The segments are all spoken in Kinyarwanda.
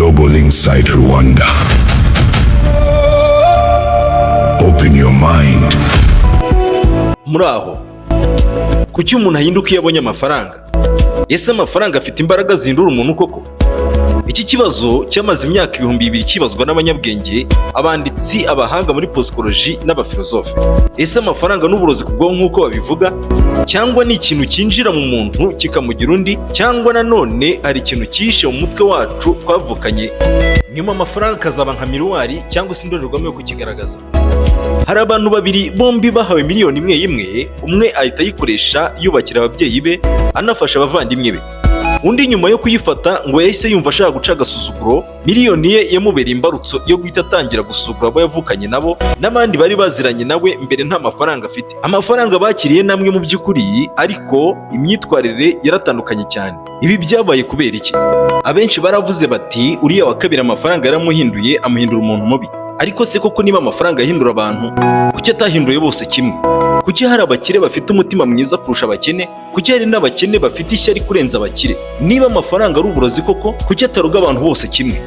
Global Insight Rwanda. Open your mind. Muri aho, kuki umuntu ahinduka iyo abonye amafaranga? Ese amafaranga afite imbaraga zihindura umuntu koko? Iki kibazo cyamaze imyaka 2000 kibazwa n'abanyabwenge, abanditsi, abahanga muri psychology n'abafilozofe. Ese amafaranga n'uburozi ku bwonko nk'uko babivuga, cyangwa ni ikintu cyinjira mu muntu kikamugira undi, cyangwa nanone hari ikintu cyihishe mu mutwe wacu twavukanye, nyuma amafaranga akazaba nka miroir cyangwa se indorerwamo yo kukigaragaza? Hari abantu babiri bombi bahawe miliyoni imwe imwe. Umwe ahita ayikoresha yubakira ababyeyi be, anafasha abavandimwe be. Undi nyuma yo kuyifata ngo yahise yumva ashaka guca agasuzuguro. Miliyoni ye yamubereye imbarutso yo guhita atangira gusuzugura abo yavukanye nabo n'abandi bari baziranye nawe mbere nta mafaranga afite. Amafaranga bakiriye namwe mu by'ukuri, ariko imyitwarire yaratandukanye cyane. Ibi byabaye kubera iki? Abenshi baravuze bati: "Uriya wa kabiri amafaranga yaramuhinduye, amuhindura umuntu mubi." Ariko se koko niba amafaranga ahindura abantu, kuki atahinduye bose kimwe? Kuki hari abakire bafite umutima mwiza kurusha abakene? Kuki hari n'abakene bafite ishyari kurenza abakire? Niba amafaranga ari uburozi koko, kuki ataroga abantu bose kimwe?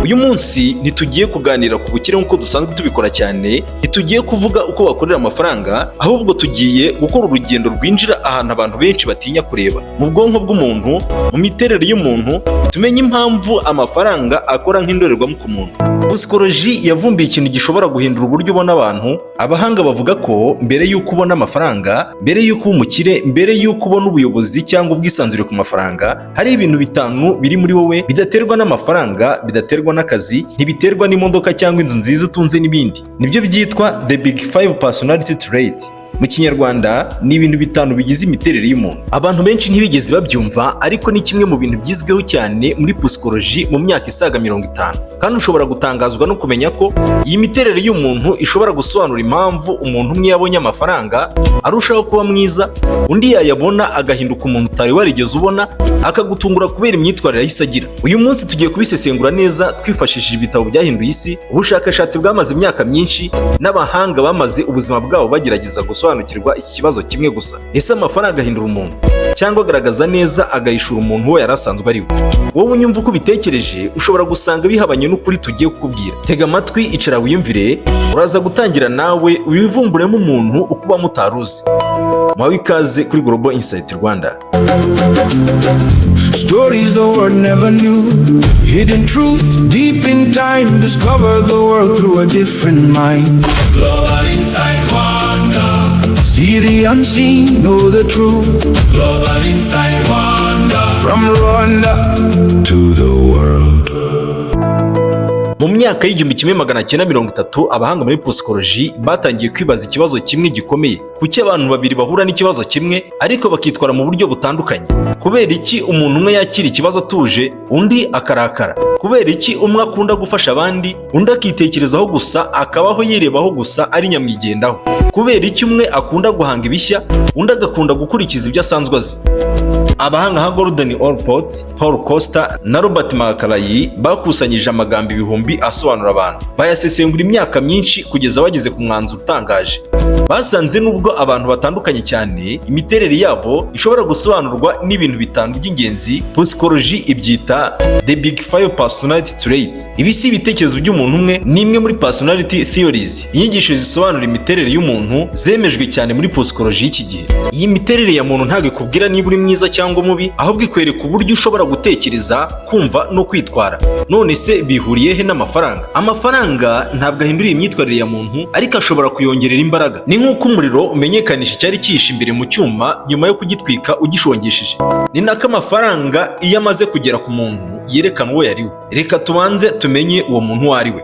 Uyu munsi ntitugiye kuganira ku bukire nk'uko dusanzwe tubikora cyane. Ntitugiye kuvuga uko bakorera amafaranga, ahubwo tugiye gukora urugendo rwinjira ahantu abantu benshi batinya kureba, mu bwonko bw'umuntu, mu miterere y'umuntu, tumenye impamvu amafaranga akora nk'indorerwamo ku muntu. Psychology yavumbuye ikintu gishobora guhindura uburyo ubona abantu. Abahanga bavuga ko mbere y'uko ubona amafaranga, mbere y'uko uba umukire, mbere y'uko ubona ubuyobozi cyangwa ubwisanzure ku mafaranga, hari ibintu bitanu biri muri wowe bidaterwa n'amafaranga, bidaterwa n'akazi, ntibiterwa n'imodoka cyangwa inzu nziza utunze n'ibindi. Nibyo byitwa the big five personality traits. Mu Kinyarwanda ni ibintu bitanu bigize imiterere y'umuntu. Abantu benshi ntibigeze babyumva, ariko ni kimwe mu bintu byizweho cyane muri psychology mu myaka isaga 50. Kandi ushobora gutangazwa no kumenya ko iyi miterere y'umuntu ishobora gusobanura impamvu umuntu umwe yabonye amafaranga arushaho kuba mwiza, undi yayabona agahinduka umuntu utari warigeze ubona, akagutungura kubera imyitwarire yahise agira. Uyu munsi tugiye kubisesengura neza twifashishije ibitabo byahinduye isi, ubushakashatsi bwamaze imyaka myinshi n'abahanga bamaze ubuzima bwabo bagerageza gusobanukirwa iki kibazo kimwe gusa: ese amafaranga ahindura umuntu, cyangwa agaragaza neza agahishura umuntu uwo yari asanzwe ari we? Wowe unyumva uko ubitekereje, ushobora gusanga bihabanye n'ukuri tugiye kukubwira. Tega amatwi, icara wiyumvire. Uraza gutangira nawe wivumburemo umuntu uko uba mutaruzi. Muhawe ikaze kuri Global Insight Rwanda. Stories the world never knew. Hidden truth deep in time. Discover the world through a different mind. Global Insight Rwanda. See the unseen, know the truth. Global Insight Rwanda. From Rwanda to the world. Mu myaka y'1930, abahanga muri psychology batangiye kwibaza ikibazo kimwe gikomeye: kuki abantu babiri bahura n'ikibazo kimwe ariko bakitwara mu buryo butandukanye? Kubera iki umuntu umwe yakira ikibazo atuje, undi akarakara? Kubera iki umwe akunda gufasha abandi, undi akitekerezaho gusa, akabaho yirebaho gusa, ari nyamwigendaho? Kubera iki umwe akunda guhanga ibishya, undi agakunda gukurikiza ibyo asanzwe azi? Abahanga nka Gordon Allport, Paul Costa na Robert McCrae bakusanyije amagambo ibihumbi asobanura abantu, bayasesengura imyaka myinshi kugeza bageze ku mwanzuro utangaje. Basanze nubwo abantu batandukanye cyane, imiterere yabo ishobora gusobanurwa n'ibintu bitanu by'ingenzi. Psychology ibyita the big five personality traits. Ibi si ibitekerezo by'umuntu umwe, ni imwe muri personality theories, inyigisho zisobanura imiterere y'umuntu zemejwe cyane muri psychology y'iki gihe. Iyi miterere ya muntu ntabwo ikubwira niba uri mwiza cyangwa mubi, ahubwo ikwereka uburyo ushobora gutekereza, kumva no kwitwara. None se bihuriye he n'amafaranga? Amafaranga ntabwo ahindura iyi myitwarire ya muntu, ariko ashobora kuyongerera imbaraga. Ni nk'uko umuriro umenyekanisha icyari cyihishe imbere mu cyuma nyuma yo kugitwika ugishongesheje, ni nako amafaranga iyo amaze kugera ku muntu yerekana uwo yari we. Reka tubanze tumenye uwo muntu uwo ari we.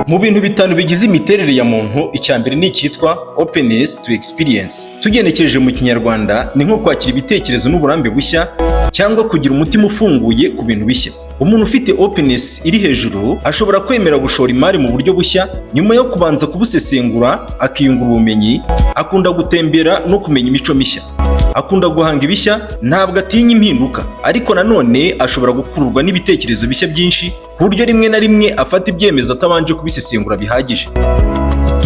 Mu bintu bitanu bigize imiterere ya muntu, icya mbere ni icyitwa openness to experience. Tugenekereje mu Kinyarwanda, ni nko kwakira ibitekerezo n'uburambe bushya, cyangwa kugira umutima ufunguye ku bintu bishya. Umuntu ufite openness iri hejuru ashobora kwemera gushora imari mu buryo bushya nyuma yo kubanza kubusesengura, akiyungura ubumenyi. Akunda gutembera no kumenya imico mishya, akunda guhanga ibishya, ntabwo atinya impinduka. Ariko nanone ashobora gukururwa n'ibitekerezo bishya byinshi, ku buryo rimwe na rimwe afata ibyemezo atabanje kubisesengura bihagije.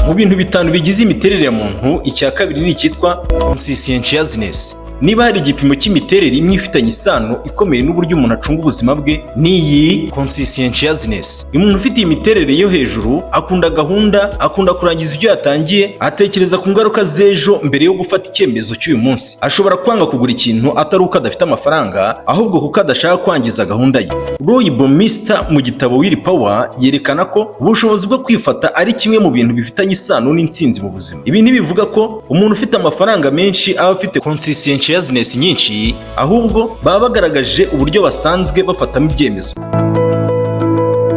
Mu bintu bitanu bigize imiterere ya muntu, icya kabiri ni icyitwa conscientiousness. Niba hari igipimo cy'imiterere imwe ifitanye isano ikomeye n'uburyo umuntu acunga ubuzima bwe, ni iyi conscientiousness. Umuntu ufite iyi miterere yo hejuru akunda gahunda, akunda kurangiza ibyo yatangiye, atekereza ku ngaruka z'ejo mbere yo gufata icyemezo cy'uyu munsi. Ashobora kwanga kugura ikintu atari uko adafite amafaranga, ahubwo kuko adashaka kwangiza gahunda ye. Roy Baumeister mu gitabo Willpower yerekana ko ubushobozi bwo kwifata ari kimwe mu bintu bifitanye isano n'intsinzi mu buzima. Ibi ntibivuga ko umuntu ufite amafaranga menshi aba afite conscientiousness nyinshi, ahubwo baba bagaragaje uburyo basanzwe bafatamo ibyemezo.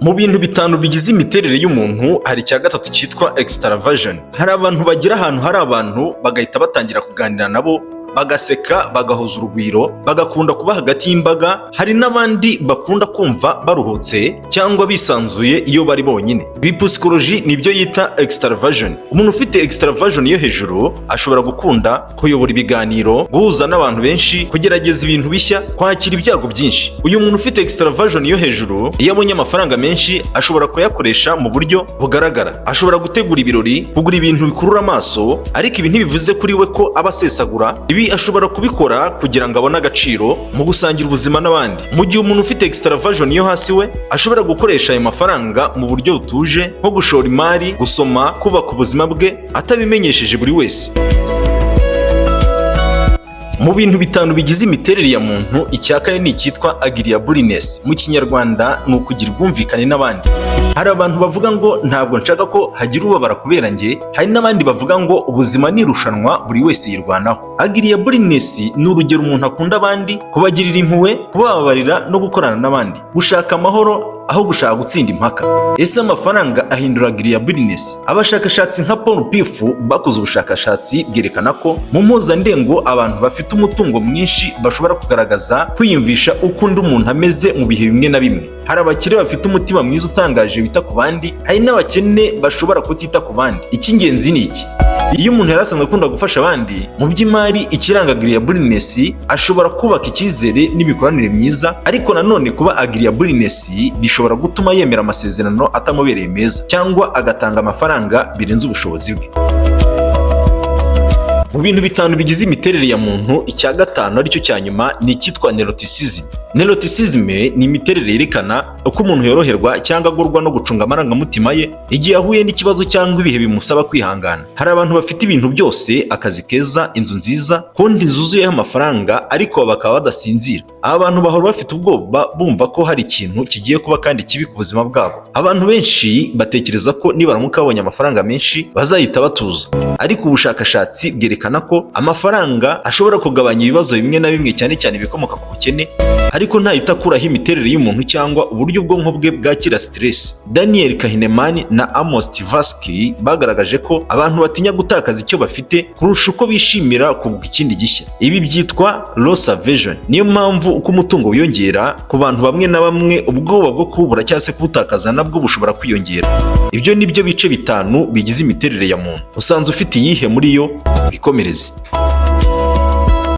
Mu bintu bitanu bigize imiterere y'umuntu hari icya gatatu cyitwa extraversion. Hari abantu bagira ahantu hari abantu bagahita batangira kuganira nabo, bagaseka, bagahuza urugwiro, bagakunda kuba hagati y'imbaga. Hari n'abandi bakunda kumva baruhutse cyangwa bisanzuye iyo bari bonyine. Ibi psychology nibyo yita extraversion. Umuntu ufite extraversion yo hejuru ashobora gukunda kuyobora ibiganiro, guhuza n'abantu benshi, kugerageza ibintu bishya, kwakira ibyago byinshi. Uyu muntu ufite extraversion yo hejuru, iyo abonye amafaranga menshi ashobora kuyakoresha mu buryo bugaragara. Ashobora gutegura ibirori, kugura ibintu bikurura amaso, ariko ibi ntibivuze kuri we ko aba asesagura. Ibi ashobora kubikora kugira ngo abone agaciro mu gusangira ubuzima n'abandi. Mu gihe umuntu ufite extraversion yo hasi we ashobora gukoresha ayo mafaranga mu buryo butuje, nko gushora imari, gusoma, kubaka ubuzima bwe atabimenyesheje buri wese. Mu bintu bitanu bigize imiterere ya muntu, icya kane ni icyitwa agreeableness. Mu Kinyarwanda ni ukugira ubwumvikane n'abandi. Hari abantu bavuga ngo "Ntabwo nshaka ko hagira ubabara kubera njye." Hari n'abandi bavuga ngo "Ubuzima ni irushanwa, buri wese yirwanaho." Agreeableness ni urugero umuntu akunda abandi, kubagirira impuhwe, kubababarira no gukorana n'abandi, gushaka amahoro aho gushaka gutsinda impaka. Ese amafaranga ahindura agreeableness? Abashakashatsi nka Paul Piff bakoze ubushakashatsi bwerekana ko mu mpuzandengo abantu bafite umutungo mwinshi bashobora kugaragaza kwiyumvisha uko undi muntu ameze mu bihe bimwe na bimwe. Hari abakire bafite umutima mwiza utangaje wita ku bandi, hari n'abakene bashobora kutita ku bandi. Icy'ingenzi ni iki: iyo umuntu yari asanzwe akunda gufasha abandi mu by'imari, ikiranga agreeableness, ashobora kubaka icyizere n'imikoranire myiza. Ariko nanone kuba agreeableness bishobora gutuma yemera amasezerano atamubereye meza cyangwa agatanga amafaranga birenze ubushobozi bwe. Mu bintu bitanu bigize imiterere ya muntu, icya gatanu aricyo cya nyuma ni icyitwa neuroticism. Neuroticism ni imiterere yerekana uko umuntu yoroherwa cyangwa agorwa no gucunga amarangamutima ye igihe ahuye n'ikibazo cyangwa ibihe bimusaba kwihangana. Hari abantu bafite ibintu byose, akazi keza, inzu nziza, konti zuzuyeho amafaranga, ariko bakaba badasinzira. Aba bantu bahora bafite ubwoba, bumva ko hari ikintu kigiye kuba kandi kibi ku buzima bwabo. Abantu benshi batekereza ko nibaramuka babonye amafaranga menshi bazahita batuza, ariko ubushakashatsi bwerekana ko amafaranga ashobora kugabanya ibibazo bimwe na bimwe, cyane cyane ibikomoka ku bukene, ariko ntahita akuraho imiterere y'umuntu cyangwa uburyo ubwonko bwe bwakira stress. Daniel Kahneman na Amos Tversky bagaragaje ko abantu batinya gutakaza icyo bafite kurusha uko bishimira kunguka ikindi gishya. Ibi byitwa loss aversion. Niyo mpamvu uko umutungo wiyongera ku bantu bamwe na bamwe, ubwoba bwo kuwubura cyangwa se kuwutakaza nabwo bushobora kwiyongera. Ibyo ni byo bice bitanu bigize imiterere ya muntu. Usanze ufite iyihe muri yo? Bikomereze.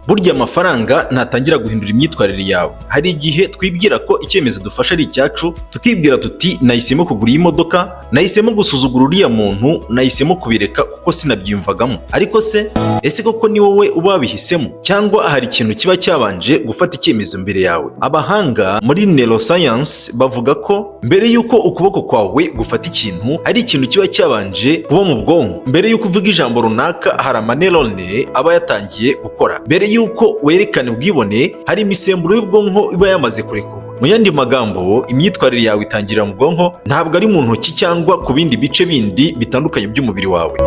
Burya amafaranga ntatangira guhindura imyitwarire yawe. Hari igihe twibwira ko icyemezo dufashe ari icyacu, tukibwira tuti "Nahisemo kugura iyi modoka, nahisemo gusuzugura uriya muntu, nahisemo kubireka kuko sinabyiyumvagamo." Ariko se, ese koko ni wowe uba wabihisemo, cyangwa hari ikintu kiba cyabanje gufata icyemezo mbere yawe? Abahanga muri neuroscience bavuga ko mbere y'uko ukuboko kwawe gufata ikintu, hari ikintu kiba cyabanje kuba mu bwonko. Mbere y'uko uvuga ijambo runaka, hari amaneurone aba yatangiye gukora. Mbere y'uko werekana ubwibone, hari imisemburo y'ubwonko iba yamaze kurekurwa. Mu yandi magambo, imyitwarire yawe itangirira mu bwonko, ntabwo ari mu ntoki cyangwa ku bindi bice bindi bitandukanye by'umubiri wawe.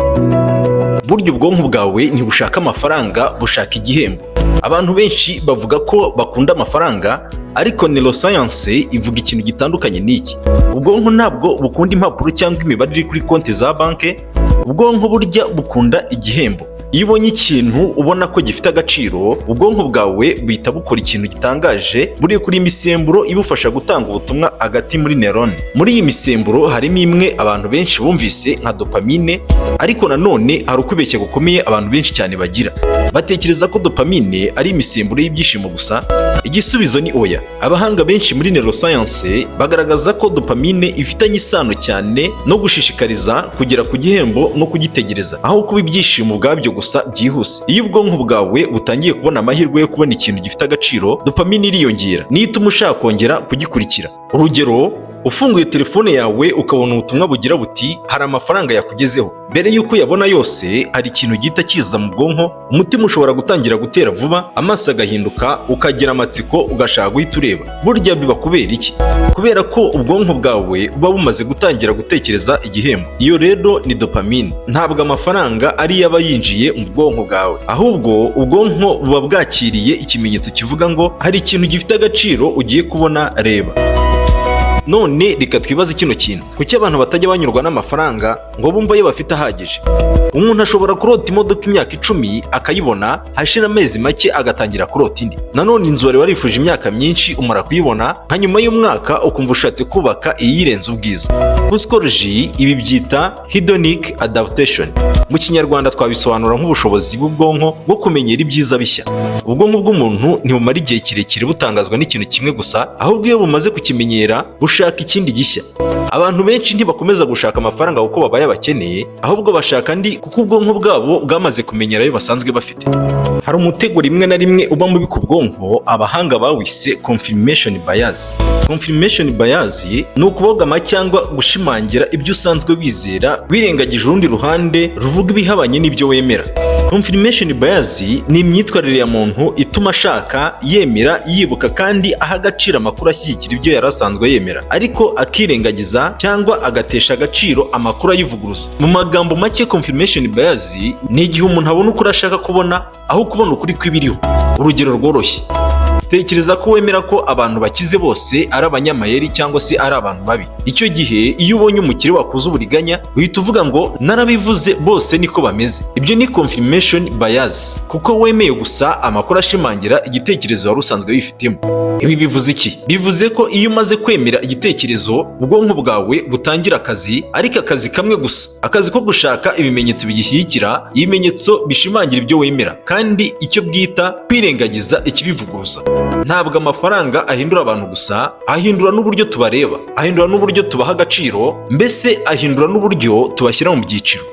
Burya ubwonko bwawe ntibushaka amafaranga, bushaka igihembo. Abantu benshi bavuga ko bakunda amafaranga, ariko neuroscience ivuga ikintu gitandukanye n'iki. Ubwonko ntabwo bukunda impapuro cyangwa imibare iri kuri konti za banki. Ubwonko burya bukunda igihembo. Iyo ubonye ikintu ubona ko gifite agaciro, ubwonko bwawe buhita bukora ikintu gitangaje: burekura imisemburo ibufasha gutanga ubutumwa hagati muri neurone. Muri iyi misemburo harimo imwe abantu benshi bumvise nka dopamine. Ariko nanone hari ukwibeshya gukomeye abantu benshi cyane bagira: batekereza ko dopamine ari imisemburo y'ibyishimo gusa. Igisubizo ni oya. Abahanga benshi muri neuroscience bagaragaza ko dopamine ifitanye isano cyane no gushishikariza kugera ku gihembo no kugitegereza, aho kuba ibyishimo ubwabyo gusa byihuse. Iyo ubwonko bwawe butangiye kubona amahirwe yo kubona ikintu gifite agaciro, dopamine iriyongera, niyo ituma ushaka kongera kugikurikira. Urugero, ufunguye telefone yawe ukabona ubutumwa bugira buti: "Hari amafaranga yakugezeho." Mbere y'uko uyabona yose, hari ikintu gihita kiza mu bwonko. Umutima ushobora gutangira gutera vuba, amaso agahinduka, ukagira amatsiko, ugashaka guhita ureba. Burya biba kubera iki? Kubera ko ubwonko bwawe buba bumaze gutangira gutekereza igihembo. Iyo rero ni dopamine. Ntabwo amafaranga ariyo aba yinjiye mu bwonko bwawe, ahubwo ubwonko buba bwakiriye ikimenyetso kivuga ngo hari ikintu gifite agaciro ugiye kubona, reba. None reka twibaze kino kintu: kuki abantu batajya banyurwa n'amafaranga ngo bumve ayo bafite ahagije? Umuntu ashobora kurota imodoka imyaka 10, akayibona, hashira amezi make agatangira kurota indi. Nanone inzu wari warifuje imyaka myinshi, umara kuyibona nka nyuma y'umwaka ukumva ushatse kubaka iyirenze ubwiza. Psychology ibi byita hedonic adaptation. Mu Kinyarwanda twabisobanura nk'ubushobozi bw'ubwonko bwo kumenyera ibyiza bishya. Ubwonko bw'umuntu ntibumara igihe kirekire butangazwa n'ikintu kimwe gusa, ahubwo iyo bumaze kukimenyera bushaka ikindi gishya. Abantu benshi ntibakomeza gushaka amafaranga kuko babaye abakene, ahubwo bashaka andi kuko ubwonko bwabo bwamaze kumenyera ayo basanzwe bafite. Hari umutego rimwe na rimwe uba mubi ku bwonko, abahanga bawise confirmation bias. Confirmation bias ni ukubogama cyangwa gushimangira ibyo usanzwe wizera, wirengagije urundi ruhande ruvuga ibihabanye n'ibyo wemera. Confirmation bias ni imyitwarire ya muntu ituma ashaka, yemera, yibuka kandi aha agaciro amakuru ashyigikira ibyo yari asanzwe yemera, ariko akirengagiza cyangwa agatesha agaciro amakuru ayivuguruza. Mu magambo make, confirmation bias ni igihe umuntu abona ukuri ashaka kubona aho kubona ukuri kw'ibiriho. Urugero rworoshye: tekereza ko wemera ko abantu bakize bose ari abanyamayeri cyangwa se ari abantu babi. Icyo gihe iyo ubonye umukire wakoze uburiganya, uhita uvuga ngo "Narabivuze, bose niko bameze." Ibyo ni confirmation bias, kuko wemeye gusa amakuru ashimangira igitekerezo wari usanzwe wifitemo. Ibi bivuze iki? Bivuze ko iyo umaze kwemera igitekerezo, ubwonko bwawe butangira akazi, ariko akazi kamwe gusa, akazi ko gushaka ibimenyetso bigishyigikira, ibimenyetso bishimangira ibyo wemera, kandi icyo bwita kwirengagiza ikibivuguruza. Ntabwo amafaranga ahindura abantu gusa, ahindura n'uburyo tubareba, ahindura n'uburyo tubaha agaciro, mbese ahindura n'uburyo tubashyira mu byiciro.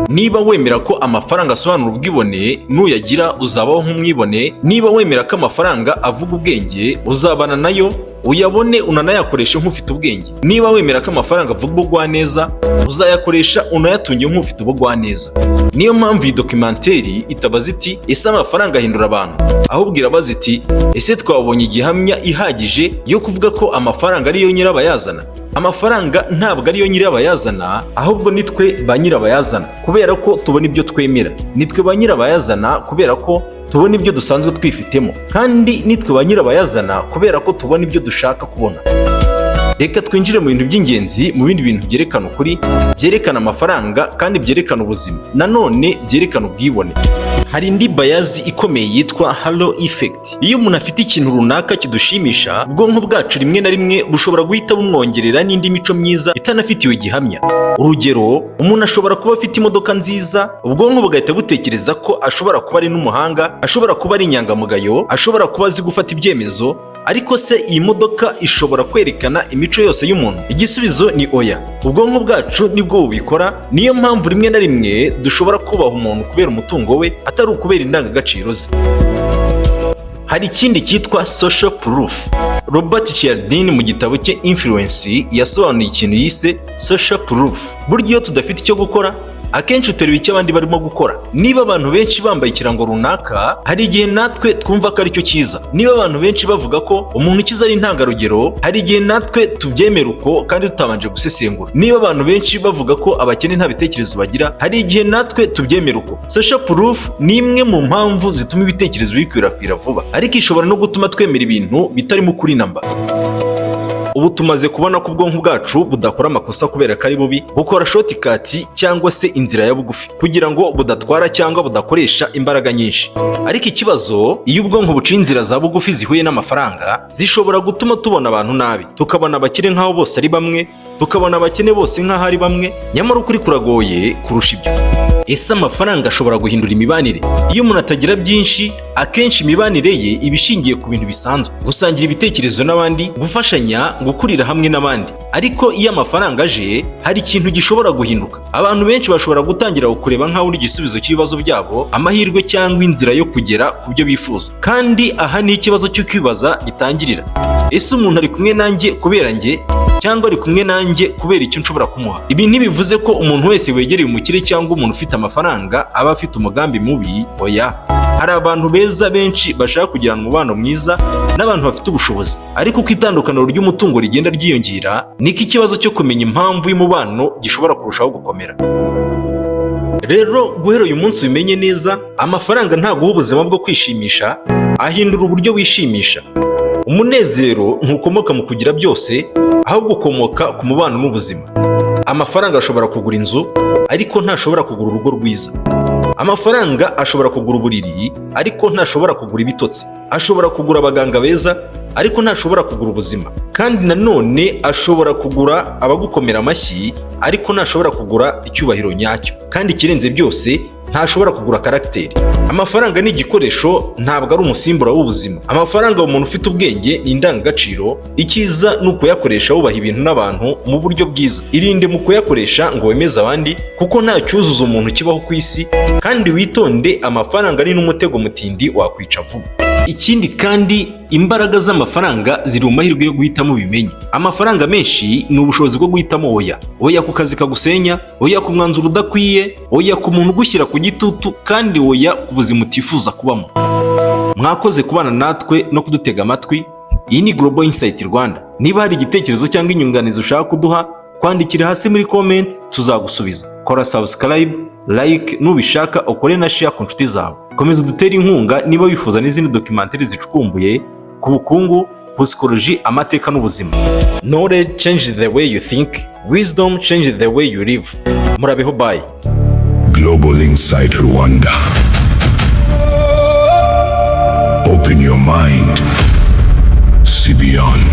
Niba wemera ko amafaranga asobanura ubwibone, nuyagira uzabaho nk'umwibone. Niba wemera ko amafaranga avuga ubwenge, uzabana nayo, uyabone, unanayakoreshe nk'ufite ubwenge. Niba wemera ko amafaranga avuga ubugwaneza, uzayakoresha unayatunge nk'ufite ubugwaneza. Niyo mpamvu iyi documentary itabaza iti: "Ese amafaranga ahindura abantu?" Ahubwo irabaza iti: "Ese twabonye igihamya ihagije yo kuvuga ko amafaranga ariyo nyirabayazana?" Amafaranga ntabwo ariyo nyirabayazana, ahubwo nitwe ba nyirabayazana kubera ko tubona ibyo twemera. Nitwe ba nyirabayazana kubera ko tubona ibyo dusanzwe twifitemo, kandi nitwe ba nyirabayazana kubera ko tubona ibyo dushaka kubona. Reka twinjire mu bintu by'ingenzi, mu bindi bintu byerekana ukuri, byerekana amafaranga kandi byerekana ubuzima, nanone byerekana ubwibone. Hari indi bias ikomeye yitwa halo effect. Iyo umuntu afite ikintu runaka kidushimisha, ubwonko bwacu rimwe na rimwe bushobora guhita bumwongerera n'indi mico myiza itanafitiwe gihamya. Urugero, umuntu ashobora kuba afite imodoka nziza, ubwonko bugahita butekereza ko ashobora kuba ari n'umuhanga, ashobora kuba ari inyangamugayo, ashobora kuba azi gufata ibyemezo. Ariko se iyi modoka ishobora kwerekana imico yose y'umuntu? Igisubizo ni oya. Ubwonko bwacu nibwo bubikora. Niyo mpamvu rimwe na rimwe dushobora kubaha umuntu kubera umutungo we, atari ukubera indangagaciro ze. Hari ikindi cyitwa social proof. Robert Cialdini mu gitabo cye Influence yasobanuye ikintu yise social proof. Burya iyo tudafite icyo gukora, akenshi uterura icyo abandi barimo gukora. Niba abantu benshi bambaye ikirango runaka, hari igihe natwe twumva ko aricyo cyiza. Niba abantu benshi bavuga ko umuntu ukize ari intangarugero, hari igihe natwe tubyemera uko kandi tutabanje gusesengura. Niba abantu benshi bavuga ko abakene nta bitekerezo bagira, hari igihe natwe tubyemera uko. Social proof ni imwe mu mpamvu zituma ibitekerezo bikwirakwira vuba, ariko ishobora no gutuma twemera ibintu bitarimo ukuri namba. Ubu tumaze kubona ko ubwonko bwacu budakora amakosa kubera ko ari bubi. Bukora shortcut cyangwa se inzira ya bugufi kugira ngo budatwara cyangwa budakoresha imbaraga nyinshi. Ariko ikibazo, iyo ubwonko buciye inzira za bugufi zihuye n'amafaranga, zishobora gutuma tubona abantu nabi, tukabona abakire nk'aho bose ari bamwe. Tukabona abakene bose nk'aho ari bamwe, nyamara ukuri kuragoye kurusha ibyo. Ese amafaranga ashobora guhindura imibanire? Iyo umuntu atagira byinshi, akenshi imibanire ye iba ishingiye ku bintu bisanzwe: gusangira ibitekerezo n'abandi, gufashanya, gukurira hamwe n'abandi. Ariko iyo amafaranga aje, hari ikintu gishobora guhinduka. Abantu benshi bashobora gutangira kukureba nk'aho uri igisubizo cy'ibibazo byabo, amahirwe cyangwa inzira yo kugera ku byo bifuza. Kandi aha ni ikibazo cyo kwibaza gitangirira: ese umuntu ari kumwe nanjye kubera njye, cyangwa ari kumwe nanjye kubera icyo nshobora kumuha? Ibi ntibivuze ko umuntu wese wegereye umukire cyangwa umuntu ufite amafaranga aba afite umugambi mubi. Oya, hari abantu beza benshi bashaka kugirana umubano mwiza n'abantu bafite ubushobozi. Ariko uko itandukaniro ry'umutungo rigenda ryiyongera, niko ikibazo cyo kumenya impamvu y'umubano gishobora kurushaho gukomera. Rero guhera uyu munsi ubimenye neza: amafaranga ntaguha ubuzima bwo kwishimisha, ahindura uburyo wishimisha. Umunezero ntukomoka mu kugira byose, ahubwo ukomoka ku mubano n'ubuzima. Amafaranga ashobora kugura inzu, ariko ntashobora kugura urugo rwiza. Amafaranga ashobora kugura uburiri, ariko ntashobora kugura ibitotsi. Ashobora kugura abaganga beza, ariko ntashobora kugura ubuzima. Kandi nanone ashobora kugura abagukomera amashyi, ariko ntashobora kugura icyubahiro nyacyo. Kandi ikirenze byose, ntashobora kugura caractère. Amafaranga ni igikoresho, ntabwo ari umusimbura w'ubuzima. Amafaranga umuntu ufite ubwenge ni indangagaciro. Icyiza ni ukuyakoresha wubaha ibintu n'abantu mu buryo bwiza. Irinde mu kuyakoresha ngo wemeze abandi, kuko nta cyuzuzo umuntu kibaho ku isi. Kandi witonde, amafaranga ni n'umutego mutindi wakwica vuba. Ikindi kandi, imbaraga z'amafaranga ziri mu mahirwe yo guhitamo. Ubimenye, amafaranga menshi ni ubushobozi bwo guhitamo oya: oya ku kazi kagusenya, oya ku mwanzuro udakwiye, oya ku muntu ugushyira ku gitutu, kandi oya ku buzima utifuza kubamo. Mwakoze kubana natwe no kudutega amatwi. Iyi ni Global Insight Rwanda. Niba hari igitekerezo cyangwa inyunganizi ushaka kuduha, twandikire hasi muri comment, tuzagusubiza. Kora subscribe, like, nubishaka ukore na share ku nshuti zawe. Komeza udutere inkunga niba wifuza n'izindi documentary zicukumbuye ku bukungu, psychology, amateka n'ubuzima. Knowledge changes the way you think, wisdom changes the way you live. Murabeho, bye. Global Insight Rwanda. Open your mind. See beyond.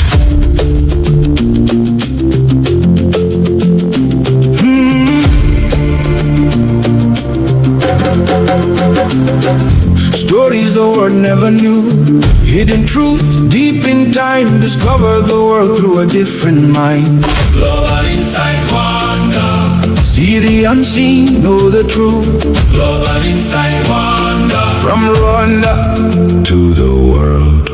Stories the world never knew. Hidden truth deep in time. Discover the world through a different mind. Global Insight Rwanda. See the unseen, know the truth. Global Insight Rwanda. From Rwanda to the world.